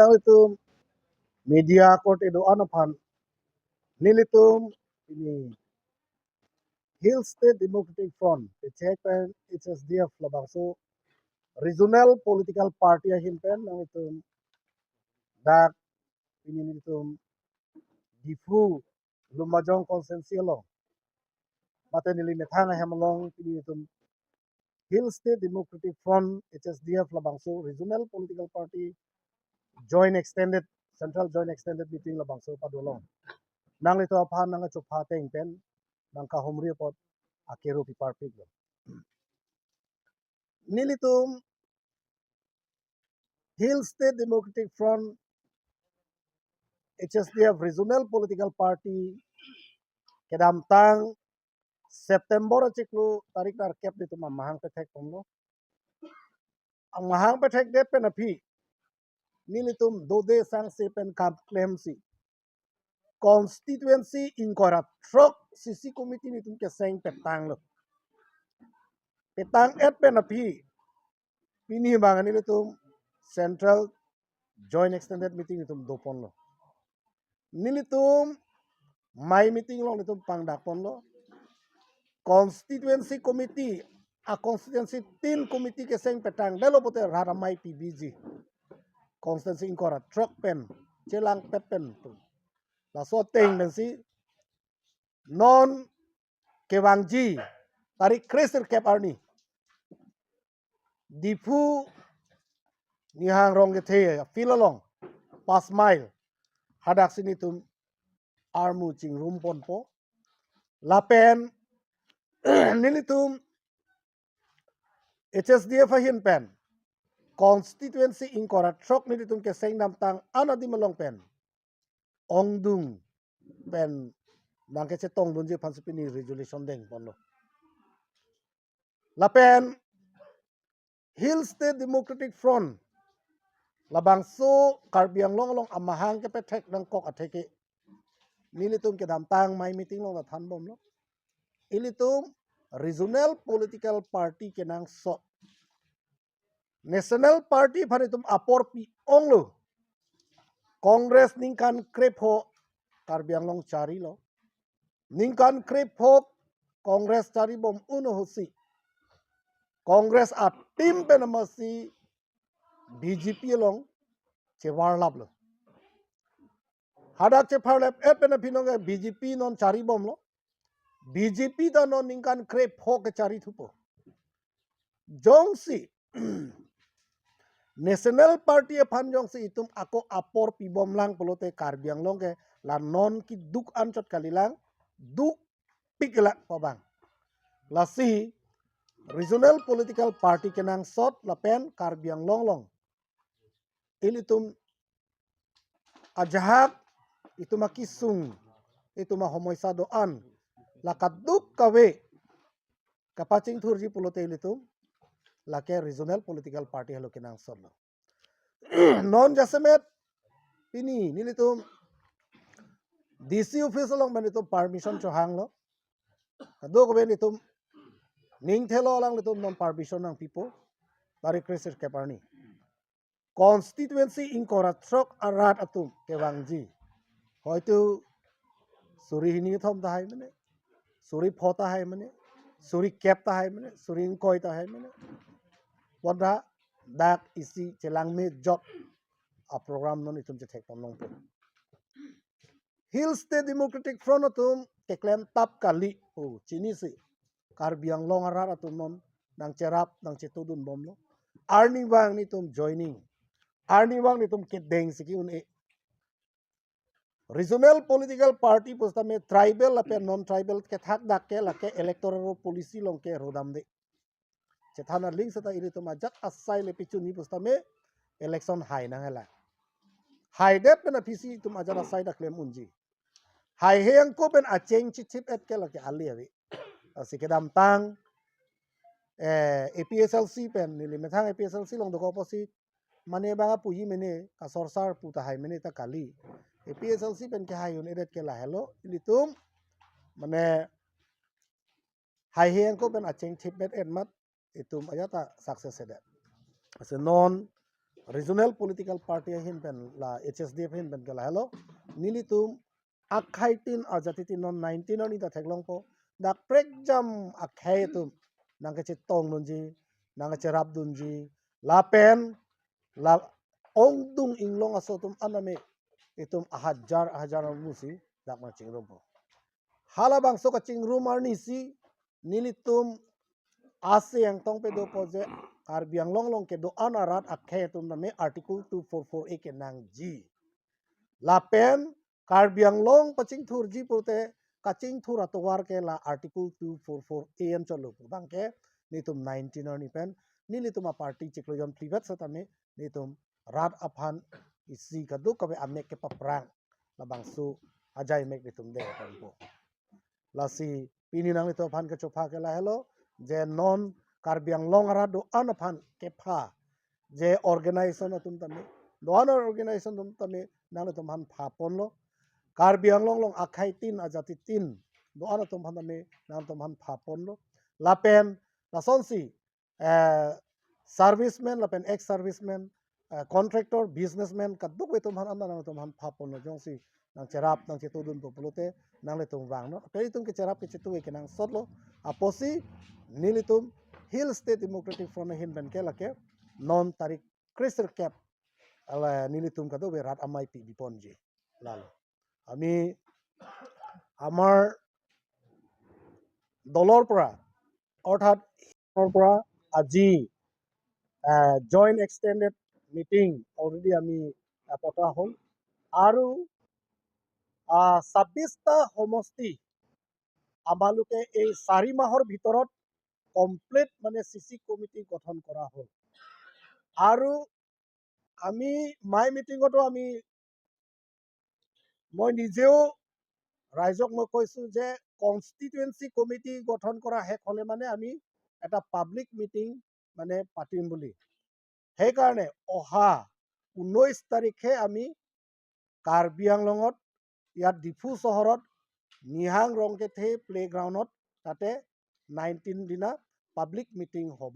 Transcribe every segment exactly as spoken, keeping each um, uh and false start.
Nanglitum media korte do-an aphan nelitum ini Hill State Democratic Front, kechek pen H S D F labangso regional political party ahin pen nanglitum dak ini nelitum Diphu Lumbajong constituency along, mate neli methang ahem along, pini itum Hill State Democratic Front, H S D F labangso regional political party joint extended, central joint extended meeting labangso pado long. Nanglitum aphan nangkachopha ateng pen nangkahumri apot akero piparpik lo. Nelitum Hill State Democratic Front, H S D F regional political party, kedamtang September achiklo tarik nerkep nelitum amahang pethek ponlo. Amahang pethekdet pen aphi nelitum dode sangse pen kam klemsi constituency ingkoi ra throk C C committee nelitum keseng petanglo. Petang-et pen aphi pini abang nelitum central joint extended meeting nelitum doponlo. Nelitum mai meeting along nelitum pangdak ponlo. Constituency committee, a constituency tin committee keseng petangdetlo pote rat amei pibiji. Constituency ingkoi ra throk pen chelangpet pen atum. Laso ateng pensi non kevangji tarik kresirkep arni Diphu Nihang Rongkethe field along, Pas Mile, hadaksi nelitum armu chingrum ponpo. Lapen nelitum H S D F ahin pen constituency ingkoi ra throk nelitum keseng damtang-an adim along pen ongdung pen nangkachetongdunji aphansi pini resolution dengponlo. Lapen Hill State Democratic Front labangso Karbi Anglong along amahang kepethek nangkok atheke nelitum kedamtang mai meeting along ta thanbomlo. Ilitum regional political party kenangsot. National party aphan itum apor pi-onglo. Congress ningkan krepho Karbi Anglong charilo. Ningkan krepho Congress charibom un ahutsi Congress a-team pen amatsi B J P along chevarlaplo. Hadak chepharlep-et pen aphi nonke B J P non charibomlo. B J P ta non ningkan krepho kechari thupo. Jongsi National Party aphan jongsi itum ako apor pibomlang pulote Karbi Anglong ke la non keduk anchot kalilang, dukpiklang pabang. Lasi regional political party kenangsot lapen Karbi Anglong along ilitum ajahak, itum akisung, itum ahomoisa do-an la kadokave kapachingthurji pulote ilitum lake regional political party helo kenangsotlo. Non jasemet pini nelitum D C office along pen itum permission chohanglo. Kadokave itum ning thelo alanglitum non permission nangpipo. Tarik kresirkep arni constituency ingkoi ra throk arat atum kevangji. Hoito suri hini thom tahai mene, suri pho tahai mene, suri kep tahai mene, suri ingkoi tahai mene. Bonta dak isi chelangme jok a-program non itum chethekpon longpo. Hill State Democratic Front atum keklem tap kali pu chinisi Karbi Anglong arat atum non nangcherap nangchetudunbomlo. Arnivang nelitum joining, arnivang nelitum kedengsi ke-un-e. Regional political party pusitame tribal lapen non-tribal kethak dak ke lake electoral policy along ke rodamde. Chethan aling seta ilitum ajat asai le pichuni pusitame election hai nang hela. Haidet pen aphisi itum ajat asai dak klem unji. Haihe angko pen acheng chithip-et ke lake ali ave. Lasi kedamtang eh, A P H L C pen, neli methang A P H L C along dokok apotsi mane bang apuji mene, kasorsar pu tahai mene ta kali. A P H L C pen kehai un-edet ke lahelo, ilitum mane haihe angko pen acheng thip-et-et amat itum ajat ta success-edet. Lasi non regional political party ahin pen la H S D F ahin pen ke lahelo. Nelitum akhei tin ajati tin non nineteen arni ta theklongpo. Dak prekjam akhei atum nangkachetongdunji, nangkacherapdunji, lapen la ongdung inglong aso atum an tame itum ahajar ahajar amusi dak ma chingrumpo. Halabangso kachingrum arnisi nelitum ase angtong pedopo je Karbi Anglong along kedo-an arat akhei atum tame Article two four four A kenangji. Lapen Karbi Anglong pachingthurji pulote kachingthur atovar ke la Article two four four A anchotlo. Abang ke nelitum nineteen arni pen nelitum aparty chiklo jonphli vet setame nelitum rat aphan isi kadokave amek kepaprang labangso ajaimek nelitum dengponpo. Lasi pini nanglitum aphan kechopha ke lahelo, je non Karbi Anglong arat do-an aphan kepha, je organization atum tame, do-an organization atum tame nanglitum aphan phaponlo. Karbi Anglong along akhei tin ajati tin do-an atum aphan tame nanglitum aphan phaponlo. Lapen lasonsi eh, serviceman lapen ex serviceman, eh, contractor, businessman kadokave atum aphan an nanglitum aphan phaponlo, jongsi nangcherap nangchetongdunpo pulote nanglitum vangnon. Aphi itum kecherap kachetong kenangsotlo. Apotsi nelitum Hill State Democratic Front ahin pen ke lake non tarik kre-sirkep ala nelitum kadokave rat amei pi biponji. Lalo আমি আমাৰ দলৰ পৰা অৰ্থাৎ দলৰ পৰা আজি joint extended meeting already আমি আহ, পতা হ'ল আৰু আহ, ছাব্বিশটা সমষ্টি আমালোকে এই চাৰি মাহৰ ভিতৰত কমপ্লিট মানে চি চি কমিটি গঠন কৰা হ'ল আৰু আমি মাই মিটিঙতো আমি মই নিজেও ৰাইজক মই কৈছো যে কনষ্টিটুৱেঞ্চি কমিটি গঠন কৰা শেষ হ'লে মানে আমি এটা পাব্লিক মিটিং মানে পাতিম বুলি। সেইকাৰণে অহা ঊনৈশ তাৰিখে আমি কাৰ্বি আংলঙত ইয়াত ডিফু চহৰত নিহাং ৰংকেথে প্লেগ্ৰাউণ্ডত তাতে নাইনটিন দিনা পাব্লিক মিটিং হ'ব।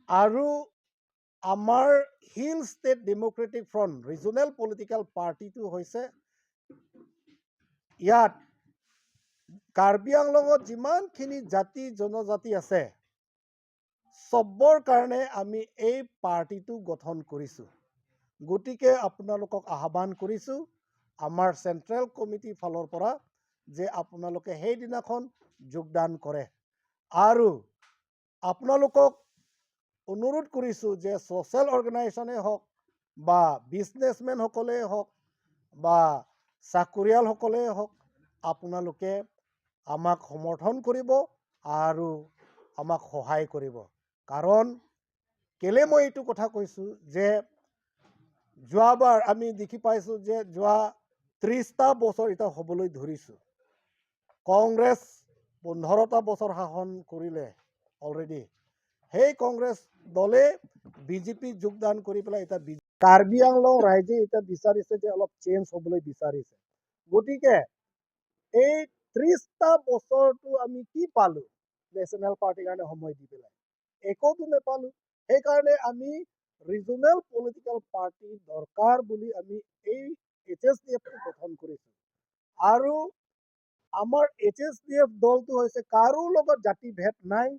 আৰু আমাৰ hill state democratic front regional political পাৰ্টিটো হৈছে ইয়াত কাৰ্বি আংলঙত যিমানখিনি জাতি জনজাতি আছে, চবৰ কাৰণে আমি এই পাৰ্টিটো গঠন কৰিছো। গতিকে আপোনালোকক আহ্বান কৰিছো, আমাৰ চেণ্ট্ৰেল কমিটিৰ ফালৰ পৰা যে আপোনালোকে সেইদিনাখন যোগদান কৰে। আৰু আপোনালোকক অনুৰোধ কৰিছো যে ছ'চিয়েল অৰ্গেনাইজেশ্যনে হওক বা বিজনেছমেনসকলেই হওক বা চাকৰিয়ালসকলেই হওক, আপোনালোকে আমাক সমৰ্থন কৰিব আৰু আমাক সহায় কৰিব। কাৰণ কেলে মই এইটো কথা কৈছো যে যোৱাবাৰ আমি দেখি পাইছো যে যোৱা ত্ৰিশটা বছৰ এতিয়া হ'বলৈ ধৰিছো। কংগ্ৰেছ পোন্ধৰটা বছৰ শাসন কৰিলে অলৰেডি। সেই কংগ্ৰেছ দলে বিজেপিত যোগদান কৰি পেলাই এতিয়া বি- কাৰ্বি আংলং ৰাইজে এতিয়া বিচাৰিছে যে অলপ চেঞ্জ হ'বলৈ বিচাৰিছে। গতিকে এই ত্ৰিশটা বছৰটো আমি কি পালো নেশ্যনেল পাৰ্টিৰ কাৰণে সময় দি পেলাই? একোতো নেপালো। সেইকাৰণে আমি ৰিজনেল পলিটিকেল পাৰ্টি দৰকাৰ বুলি আমি এই এইচ এছ ডি এফটো গঠন কৰিছো। আৰু আমাৰ এইচ এছ ডি এফ দলটো হৈছে কাৰো লগত জাতি ভেদ নাই।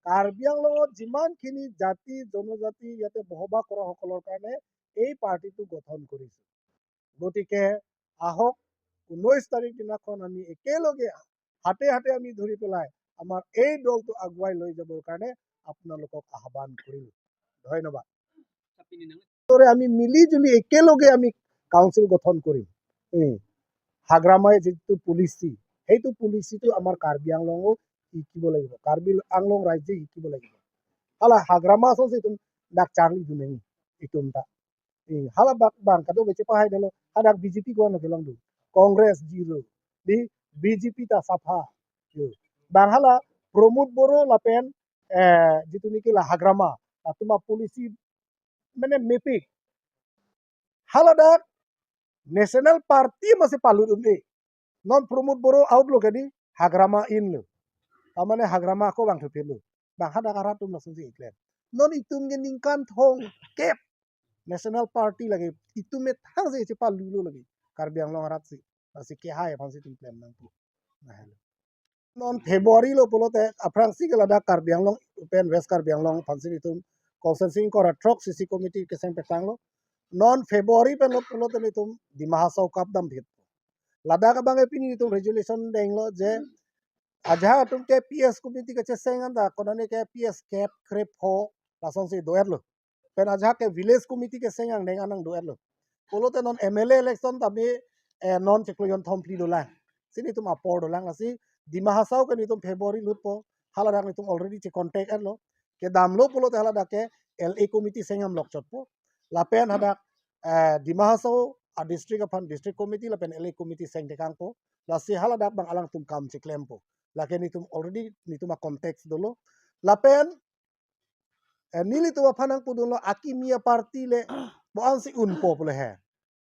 কাৰ্বি আংলঙত যিমানখিনি জাতি জনজাতি ইয়াতে বসবাস কৰা সকলৰ কাৰণে এই পাৰ্টিটো গঠন কৰিছো। গতিকে আহক, ঊনৈশ তাৰিখ দিনাখন আমি একেলগে হাতে হাতে আমি ধৰি পেলাই আমাৰ এই দলটো আগুৱাই লৈ যাবৰ কাৰণে আপোনালোকক আহ্বান কৰিলো। ধন্যবাদ। দৰে আমি মিলি জুলি একেলগে আমি কাউন্সিল গঠন কৰিম। এই হাগ্ৰামাই যিটো পলিচি, সেইটো পলিচিটো আমাৰ কাৰ্বি আংলঙো শিকিব লাগিব, কাৰ্বি আংলং ৰাইজে শিকিব লাগিব। Hala hagrama asonsi itum dak charli duneng itum ta. Eh, hala bak bang kado bece pahai dolo, hadak B J P ko ano kelong du. Congress zero. Di B J P ta sapha. Yo. Bang hala Pramod Boro lapen eh jitu niki la hagrama, atuma policy mane mepik. Hala dak national party masi palut un-e. Non Pramod Boro out lo kadi, hagrama in lo. Tamane hagrama ko bang thupit lo. Bang hadak arat atum langsung si iklen. Non itum ke ningkan thomkep National Party lake itum methang si chepalulo lake Karbi Anglong arat si. Lasi kehai aphan si itum klem nangpo. Nah, non February lo pulote aphrangsi ke ladak Karbi Anglong pen West Karbi Anglong aphan si itum constituency ingkoi ra throk C C committee keseng petanglo. Non February pen lo pulote itum Dima Hasao kapdam phit. Ladak abang ke pini itum resolution denglo je ajahak atum ke P S committee kacheseng anta konane ke P S kep krepho lasonsi do-etlo. Pen ajahak ke village committee keseng angdeng anang do-etlo. Pulote non M L A election tame, eh, non chiklo jonthom phli dolang. Si nelitum apor dolang, lasi Dima Hasao ke nelitum February lutpo. Haladak nelitum already che contact-etlo. Kedamlo pulote haladak ke L A committee seng amlok chotpo. Lapen hadak, eh, Dima Hasao a district aphan district committee lapen L A committee seng tekangpo. Lasi haladak abang alangtum kam cheklempo. Lake nelitum already nelitum a context dolo. Lapen, eh, nelitum aphan nangpudunlo akimi a-party le bo-an si unpo pule he.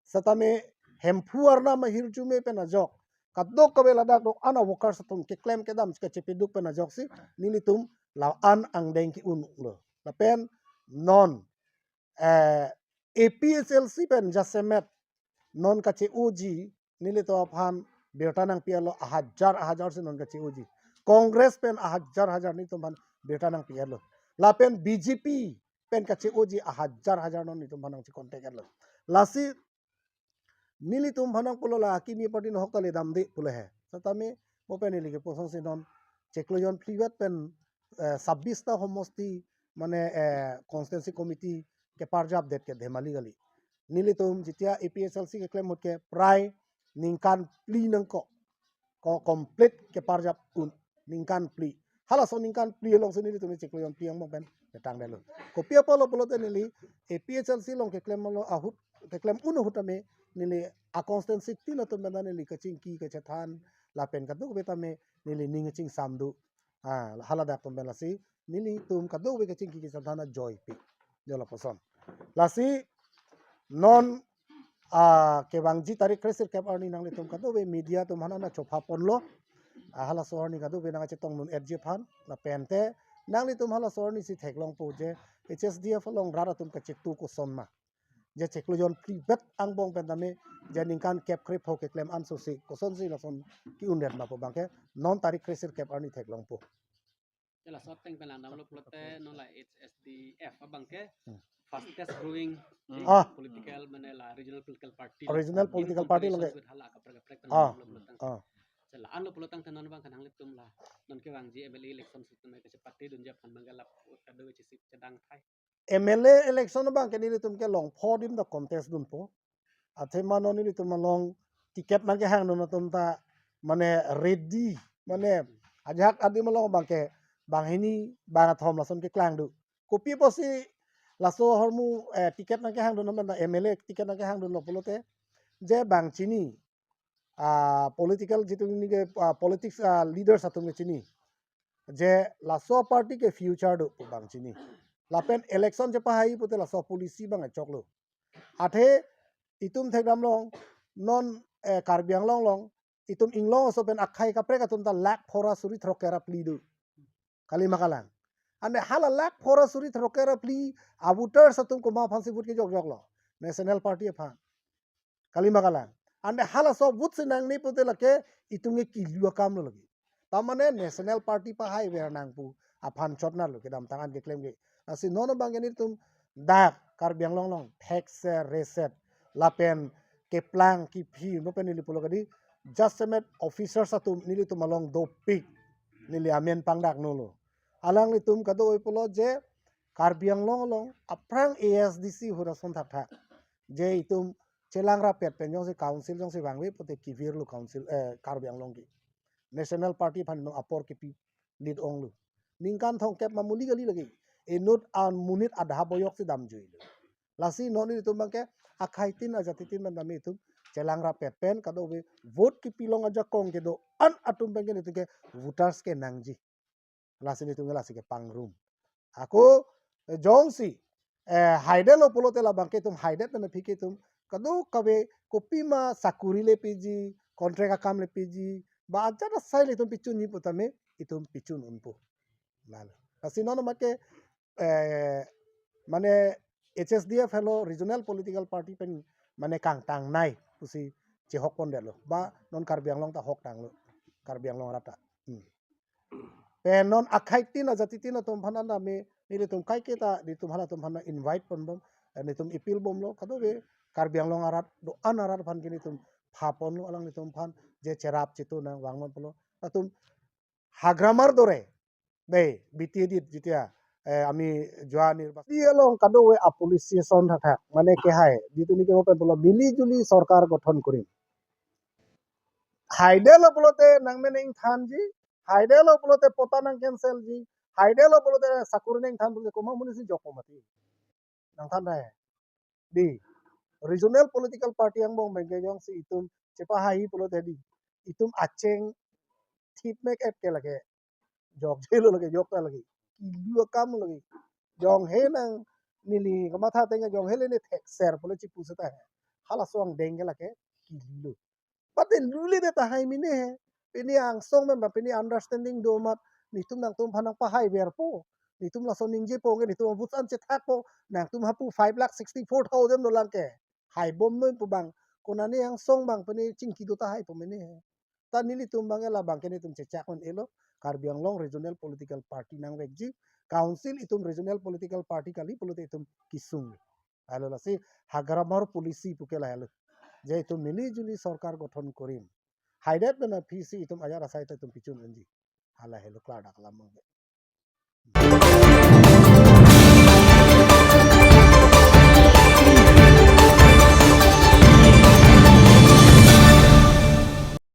Setame Hemphu arnam ahirjume pen ajok kadokave ladak do-an a-workers atum keklem kedam kachepeduk pen ajoksi nelitum la-an angdeng ke-unlo. Lapen non, eh, A P H L C pen jasemet non kache-oji nelitum aphan birta nangpi-etlo, ahajar ahajar si non kache-oji. Congress pen ahajar ahajar nelitum aphan birta nangpi-etlo. Lapen B J P pen kache-oji ahajar ahajar non nelitum aphan nangche contact-etlo. Lasi nelitum aphan nangpulo la akimi party nohok ta le damde pule he. Setame mo pen neli ke posong si non chiklo jonphli vet pen, eh, sabbis ta homosti mane, eh, constituency committee keparjapdet ke dhemali kali. Nelitum jitia A P H L C keklem ahut ke prai ningkan phli nangkok. Ko complete keparjap un ningkan phli. Halaso ningkan phli alongsi nelitum chiklo jonphli angbong pen petangdetlo. Kopi apotlo pulote neli A P H L C along keklemlo ahut, keklem un ahut tame neli a-constituency tin atum pen ta neli kachingki kachethan lapen kadokave tame neli ning chingsam do. Ah, haladak atum pen lasi nelitum kadokave kachingki kachethan ajoipi. Jo lapuson. Lasi non, ah, kevangji tarik kre-sirkep arni nanglitum kadokave media atum aphan nangchophaponlo. Ah, halaso arni kadokave nangchetongdun-etji aphan. Lapen te nanglitum halaso arni si theklongpo je H S D F along rat atum kachetu koson ma. Je chiklo jonphli vet angbong pen tame je ningkan kep krepho keklem anso si kosonsi lason ke-undet ma pu abang ke non tarik kre-sirkep arni theklongpo. Je laso ateng pen langdamlo pulote non la H S D F abang ke Hmm. fastest growing Hmm. Ah. political mane la regional political party. Regional political party lo ke. With hala kaprek kaprek pen Ah. Langdamlo pulotangte. Ah. Je la-anlo pulotangte non abang ke nanglitum la non kevangji M L A election si tame kachepatedunji aphan abang ke la kadokave chisi chedang thai. M L A election abang ke nelitum ke longpho adim ta contest dunpo. Athema non nelitum along ticket nangkehangdun atum ta mane ready, mane ajahak adim along abang ke banghini bangkethom lason keklang do. Kopi apotsi laso ahormu, eh, ticket nangkehangdun amen ta M L A ticket nangkehangdunlo pulote je bang chini, ah, political jitu neli ke, ah, politics, ah, leaders atum ke chini. Je laso party ke future do pu bang chini. Lapen election chepahai pute laso policy abang choklo. Athe itum thekdamlong non, eh, Karbi Anglong along itum inglong aso pen akhei kaprek atum ta lakh phora suri throkkep ra phli do. Kalima kalang. Ante hala lakh phora suri throkkep ra phli a-voters atum komat aphansi vote kejokjoklo? National Party aphan. Kalima kalang. Ante halaso vote si nangne pute lake itum ke kilu akamlo lake. Tamane National Party pahaiver nang pu aphan chotnarlo kedamtang an keklem ke. Lasi non abang ke nelitum dak Karbi Anglong along thekser reset lapen keplang kephi mo pen neli pulo kadi jasemet officers atum nelitum along dopik neli amen pangdaknolo. Alanglitum kadokave pulo je Karbi Anglong along aphrang A S D C ahut ason thakthak je itum chelang rapet pen jongsi council jongsi vangve pute kevirlo council, eh, Karbi Anglong ke. National Party aphan itum apor kepi lead onglo. Ningkan thomkep ma muli kali lake. Inut an monit adha boyok si damjuilo. Lasi non nelitum abang ke akhei tin ajati tin pen tame itum chelang rapet pen kadokave vote kepilong ajakong kedo-an atum pen ke nelitum ke voters ke nangji. Lasi nelitum ke lasi kepangrum. Ako, eh, jongsi, eh, haidetlo pulote labang ke itum haidet pen aphi ke itum kadokave kopima sakuri le piji, contract akam le piji, ba ajat asai le itum pichunji pu tame itum pichun unpo. Lalo. Lasi non abang ke eh, mane H S D F helo regional political party pen mane kangtangnei pusi chehok pondetlo. Ba non Karbi Anglong ta hok tanglo. Karbi Anglong arat ta. Hmm. Pen non akhai tin ajati tin atum aphan anda me nelitum kaiketa nelitum halatum aphan invite ponbom, eh, nelitum appeal bomlo, kadokave Karbi Anglong arat do-an arat aphan ke nelitum pha ponlo, alanglitum aphan je cherap chitu nangvang non pulo. Latum hagramar dore. Dei, B T A dit jitia, eh, ami jua nirbachon. Di along kadokave a policy ason thakthak. Mane kehai. Jitu neli ke open pulo mili juli sorkar gothon kurim. Haidetlo pulote nangmen ingthanji. Haidetlo pulote patta nang cancel ji. Haidetlo pulote sakuri nangthan pulote komat amonit si jokpo mati. Nangthan dai. Di. Regional political party angbong pen ke jongsi itum chepahai pulote di. Itum acheng thip mek et ke lake. Jokjelo lake, jokta lake. Kilu akam lake. Jong he nang neli kamatha ateng jong he le ne thekser pule chipu seta he. Halaso angdeng ke lake kilu. Pate lule de tahai mene he. Pini angsong memang pini understanding do amat nelitum nangtum aphan nangpahai verpo. Nelitum laso ningjepo ke nelitum abut an chethakpo. Nangtum hapu five lakh sixty-four thousand dolang ke. Haibom noi pu abang. Konane angsong abang pini chingki do tahai po mene he. Ta nelitum abang ke labang ke nelitum chechak un-elo. Karbi Anglong Regional Political Party nangvekji. Council itum Regional Political Party kali pulote itum kesung. Halo lasi hagramar policy puke lahelo. Je itum mili juli sorkar gothon kurim. Haidet pen aphi si itum ajat asai ta itum pichun unji. Hala helo klardak lam abang ke.